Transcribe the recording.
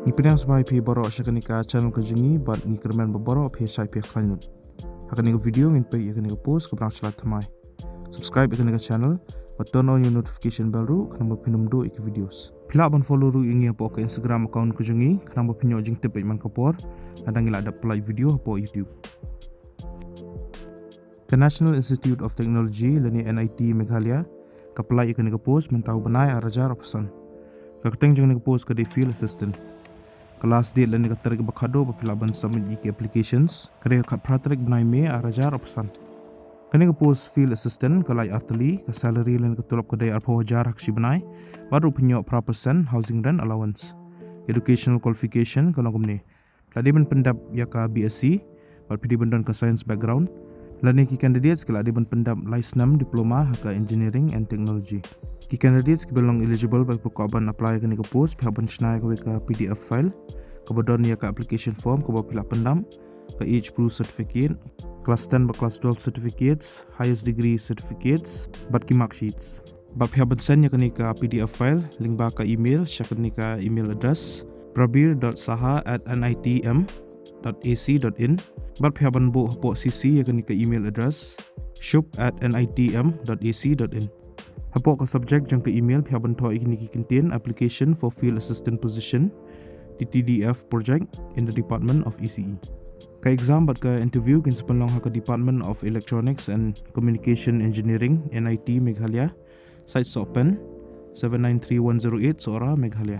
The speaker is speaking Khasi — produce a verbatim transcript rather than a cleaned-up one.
Ngi pdiang sngewbha ïa phi baroh sha kane ka channel ka jong ngi bad ngi kyrmen ba baroh phi shait phi khlaiñ lut. Ha kane ka video ngin peit ïa kane ka post kaba dang shlai thymmai. Subscribe ïa kane ka channel bad turn on ïa u notification bell ruh khnang ba phin ym duh ïa ki videos. Phi lah ban follow ruh ïa ngi hapoh ka Instagram account ka jong ngi khnang ba phin ïoh jingtip beit man ka por lada ngi la dep pynlait video hapoh YouTube. Ka National Institute of Technology lane N I T Meghalaya ka pynlait ïa kane ka post mynta u bnai ar hajar arphew san. Ka kyrteng jong kane ka post ka dei Field Assistant. Ka last date lane ka tarik ba khadduh ba phi lah ban submit ïa ki applications ka dei ka khatphra tarik bnai May ar hajar arphew san. Kane ka post Field Assistant ka lai ar tylli, ka salary lane ka tulop ka dei arphew hajar ha ka shi bnai bad ruh phin ïoh phra percent housing rent allowance. Educational qualification ka long kumne: la dei ban pyndep ïa ka B S C bad phi dei ban don ka science background. Lane ki candidates ki la dei ban pyndep lai snem diploma ha ka engineering and technology. Ki candidates kiba long eligible bad kiba kwah ban apply ïa kane ka post phi hap ban shna ïa kawei ka P D F file kaba don ïa ka application form kaba phi lah pyndep, ka age proof certificate, class ten bad class twelve certificates, highest degree certificates bad ki mark sheets. Bad phi hap ban send ïa kane ka P D F file lyngba ka email sha kane ka email address: prabir dot saha at N I T M dot A C dot in. Bad phi hap ban buh hapoh C C ïa kane ka email address: shub at N I T M dot A C dot in. Hapoh ka subject jong ka email phi hap ban thoh ïa kine ki kyntien: application for field assistant position, T T D F project in the Department of E C E. Ka exam bad ka interview kin sa pynlong ha ka Department of Electronics and Communication Engineering, N I T Meghalaya, Site Sohpen, seven nine three one zero eight, Sohra, Meghalaya.